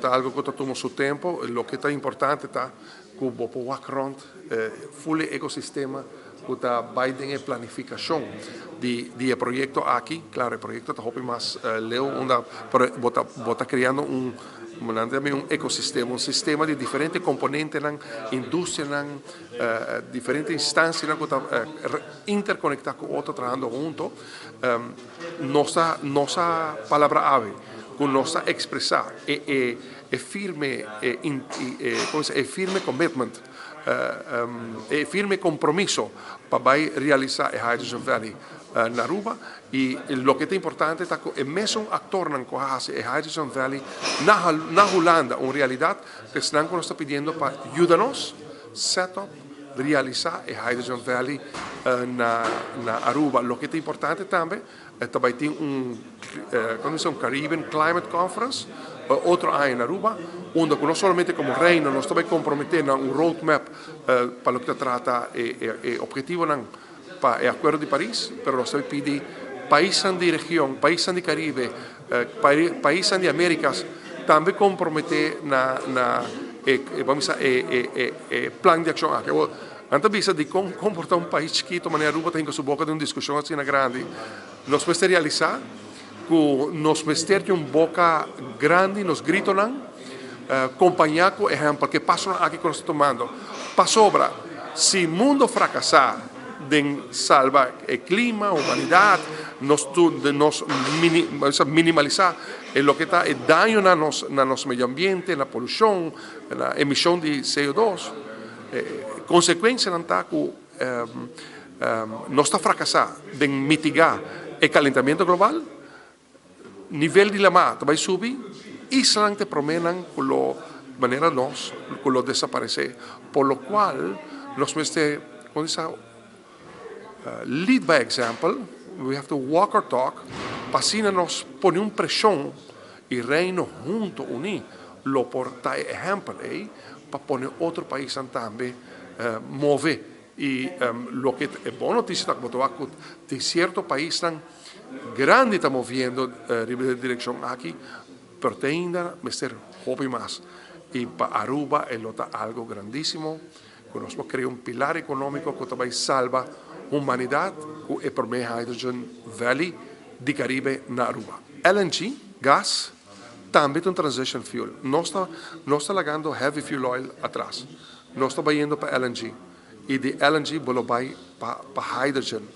Ta algo cu ta tuma su tempo. Loke ta importante ta cu bo por wak rond full e ecosistema cu ta bay den e planificacion di e proyecto aki. Claro, e proyecto ta hopi mas leu unda, pero bo ta creando un ecosistema, un sistema di diferente componentenan, industrianan, diferente instancianan cu ta interconecta cu otro, trahando hunto. Nos palabra awe, cu nos ta expresa e firme e, e, con e firme commitment, e firme compromiso pa bay realisa e Hydrogen Valley na Aruba. Y loke ta importante ta cu e mesun actornan cu a haci e Hydrogen Valley na Hulanda un realidad, cu esnan nos ta pidiendo pa yuda nos set up, realisa e Hydrogen Valley na Aruba. Loke ta importante tambe, tambe tin con un Caribbean Climate Conference otro aña na Aruba, unda no solamente como Reino nos ta compromete na un roadmap pa loke ta trata e obhetivonan pa e Acuerdo di Paris, pero nos ta pidi paisnan di region, paisnan di Caribe, paisnan di Americas, tambe compromete na ban bisa, e plan di accion aki. Anto bisa di con comporta un pais chikito manera Aruba tin su boca den un discusion asina grandi. Nos mester realisa cu nos mester tin un boca grandi, nos gritonan, acompaña cu ehempel, cu pasonan aki cu nos ta tumando. Pasobra, si mundo fracasa den salba e clima, humanidad, nos minimalisa loke ta e daño na nos medio ambiente, na polucion, na emision di CO2, consecuencianan ta cu nos ta fracasa den mitiga e calentamiento global, nivel di lama ta bay subi, islanan ta promenan cu lo manera nos cu lo desaparece, por lo cual nos mester, con bisa, lead by example, we have to walk our talk, pa asina nos pone un presion y Reino hunto uni lo por ta ehempel pa pone otro pais tambe move. Y loke ta bon noticia ta cu tin cierto paisnan grandi ta moviendo den direccion aki, pero ainda mester hopi mas. Y pa Aruba e ta algo grandisimo, cu nos por crea un pilar economico cu ta salba humanidad cu e prome Hydrogen Valley di Caribe na Aruba. LNG, gas, tambe ta un transition fuel. Nos ta lagando heavy fuel oil atras. Nos ta bayendo pa LNG. Y di LNG bo lo bay pa hydrogen.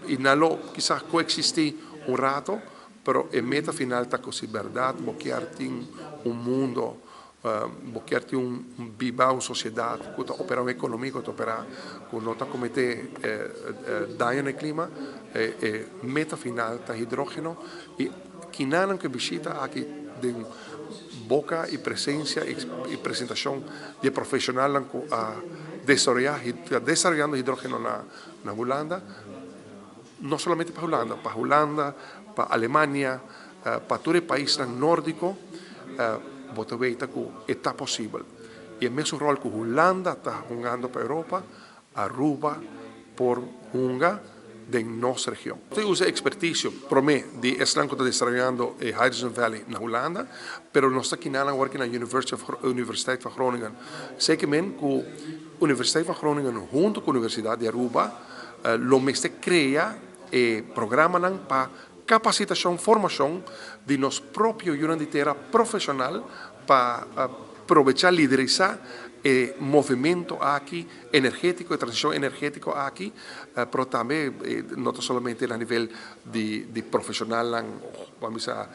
Y nan lo kisas coexisti un rato, pero e meta final ta cu si berdad bo kier tin un mundo, bo kier tin un biba un sociedad cu ta opera, un economia cu ta opera, cu no ta comete daño na clima, e meta final ta hidrogeno. Y kinan cu bishita aki di boca y presencia y presentacion di profesional cu a desaroyando hidrogeno na Hulanda, no solamente pa Hulanda, pa Hulanda, pa Alemania, pa tur e paisnan nordico, bo ta weta cu ta posibel. Y e mesun rol cu Hulanda ta hungando pa Europa, Aruba por hunga den nos region. Ta usa experticio prome di esnan cu ta desaroyando e Hydrogen Valley na Hulanda, pero nos ta aki working na Universiteit van Groningen. Zeker cu Universiteit van Groningen hunto cu Universidad di Aruba lo mester crea e programanan pa capacitacion, formacion di nos propio yiunan di tera profesional pa aprovecha, liderisa e movimento aki energetico, e transicion energetico aki, pero tambe no solamente na nivel di profesional, ban bisa,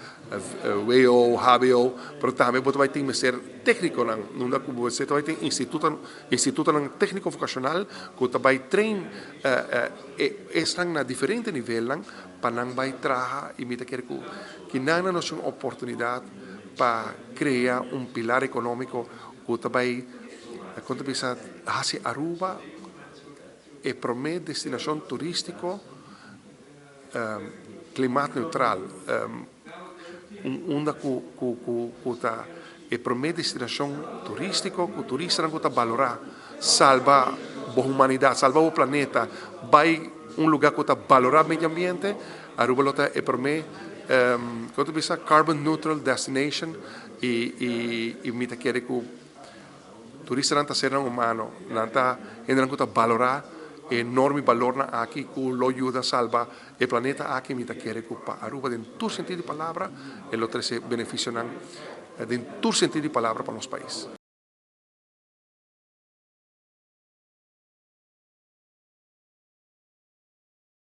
WO, HBO, pero tambe bo bay tin mester tecniconan, unda cu bo bay tin institutonan tecnico vocacional cu ta bay train esnan na diferente nivelnan pa nan bay traha. Y mi ta kere cu nan nos un oportunidad pa crea un pilar economico cu ta bay con bisa haci Aruba e prome destinacion turistico klimaatneutraal, unda cu ta e prome destinacion turistico cu turistanan cu ta balora salba humanidad, salba e planeta, bay un lugar cu ta balora medio ambiente. Aruba lo ta e prome, con bisa, carbon neutral destination. I mi ta kere ku turistanan ta sernan humano, nan ta hendenan ku ta balorá enorme balornan aki ku lo yuda salba e planeta aki. Mi ta kere ku pa Aruba, den tur sentido di palabra, e lo trese benefisionan den tur sentido di palabra pa nos pais.